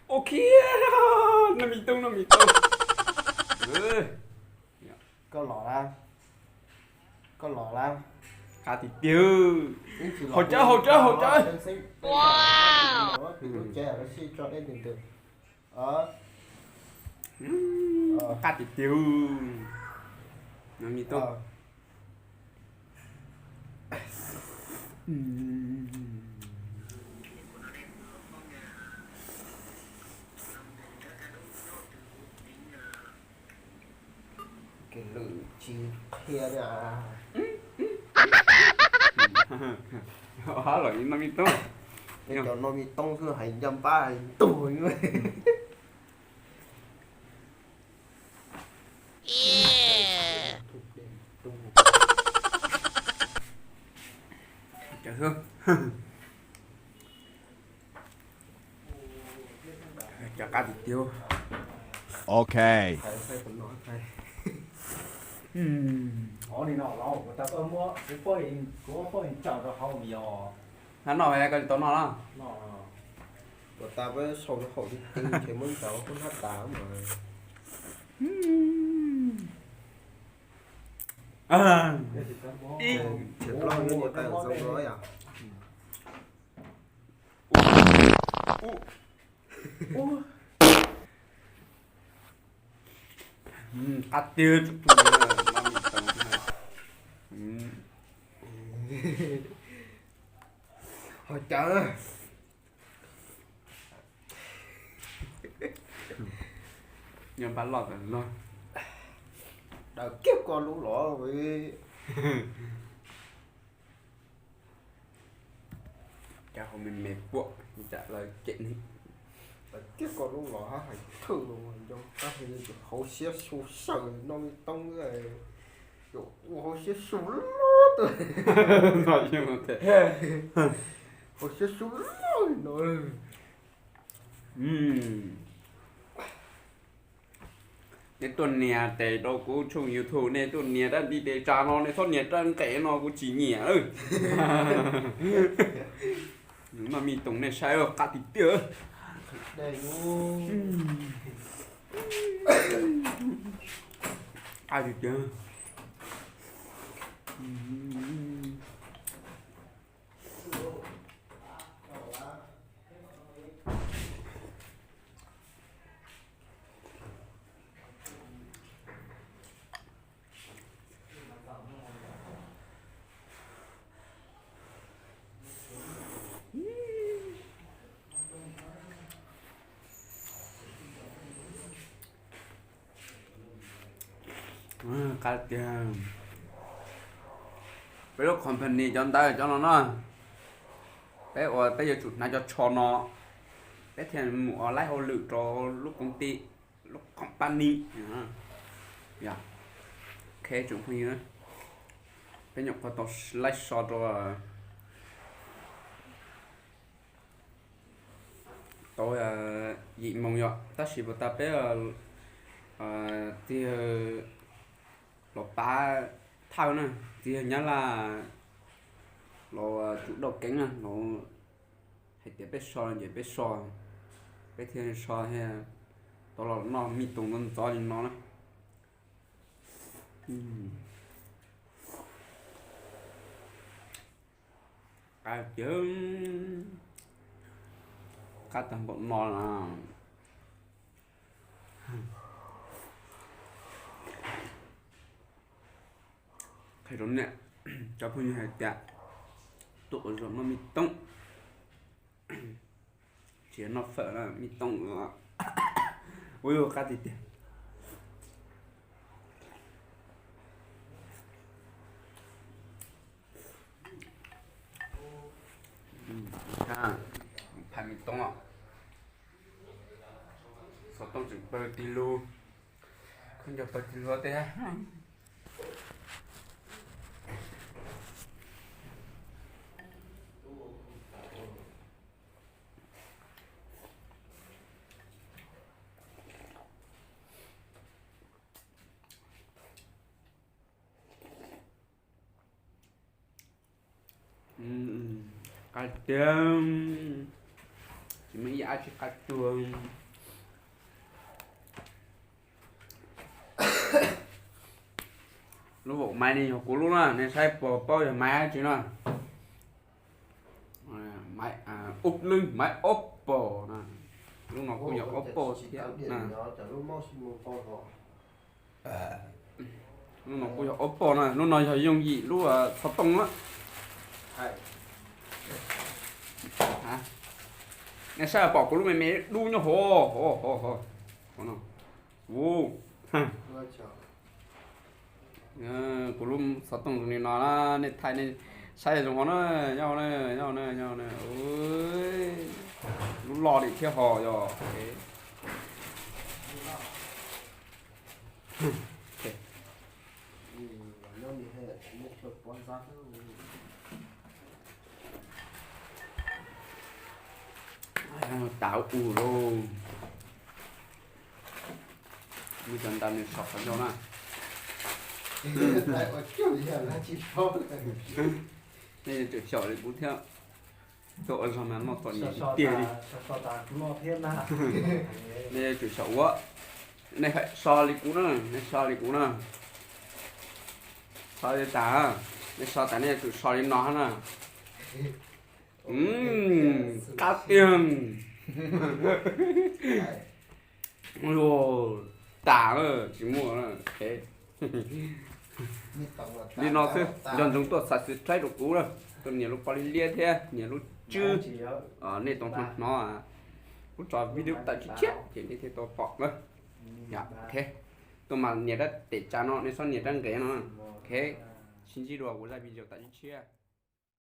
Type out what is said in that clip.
Ok, noj me tooj, noj me tooj. Koj los lawm, koj los lawm. Qab tiag tiag. Haus cawv, haus cawv, haus cawv. Lub tsev lawv sib tso deb ntws ntws. Qab tiag tiag. Noj me tooj. Lwm tsis qhia li. Los noj me tooj. Cov noj me tooj xwb hais ncaj npab hais ntug. Cov qab tiag tiag. Ok. Hnab no koj tsis tau noj na. Ua tas peb sau rau hauv ces muab ntsaws kuj hnab tas mas. Ib, tshiab plaub yuav niam tais zoo no yom. Qab tiag. Ho cawv. Nyob npab loj tas loj. Daws kiag koj lub los. Cov hauv me me puam, cov lawv cem ne. Daws kiag koj lub los hab hais thwj los nco qab hauv siab su saws noj me tooj, ua hauv siab su loj tuaj. Hauv siab su loj no. Nej tuaj nias tes rau kuv tshooj YouTube, nej tuaj nias rab nti tes tsa no, nej txhob nias rab nqes no kuv tsis nyiam. Noj me tooj nej saib qab tiag tiag. Qab tiag tiag. Qab tiag. Peb lub company cov ntawd cov no no, peb ua peb yuav tsum hnav cov tsho no, peb thiaj mus ua laib hauj lwm rau lub công ty, lub company. Yog, ok tsoom phooj ywg, peb nyuam qhuav tau laib so rau tau yim moos yom, tab sis puas tas peb txiv yawg los pab thawj na, txiv yawg Nyab Laj los tsum dauj keeb na, los hais tias peb so ces peb so, peb thiaj so thiaj tau los noj me tooj ntxov ntxov li no na. Qab tiag, qab tag npaum no na. Qhia rau nej cov phooj ywg hais tias tuaj ua zog noj me tooj, tsis yog noj fawm na, me tooj. Ua yuav qab tiag tiag. Phais me tooj os. Xov tooj tseem pawg tig lug, khaub ncaws pawg tig lug tej. Qab tiag. Muaj ib yam dab tsi qab tuag. Lub vaum maiv ne yog kuv lub na, nej saib puas paub yog maiv dab tsi na. Ub lwb maiv Oppo na. Lub no kuj yog Oppo thiab na. Lub no kuj yog Oppo na, lub no yog yooj yim lub xov tooj na. Nej saib pom kuv lub me me dub nyob hauv. Kuv lub xov tooj zoo li no na, nej thaij nej saib zoo hov na, nyob na, nyob na, nyob na. Lub loj li thiab ho yog. Tav u lauj. Muaj cov ntawd nws sau qhov ncauj na. Nej yuav tsum xyaum li kuv thiab. Tuaj ua zog mas noj txom nyem tiag li. Nej yuav tsum xyaum ua. Nej so li kuv na, nej so li kuv na. So li tas, nej so tas nej yuav tsum so li no na. Qab tiag. Tas lawm tsis muaj. Li no xwb, nco ntsoov tuaj subscribe rau kuv na. Tuaj nias lub pob liab liab thiab nias lub tswb, nej tau hnov hnov kuv tso video tawm tshiab tshiab ces nej thiaj tau pom na. Tuaj mas nias rab pem tsa no, nej txhob nias rab nqes no. Ok, sib ntsib dua kuv zaj video tawm tshiab tshiab.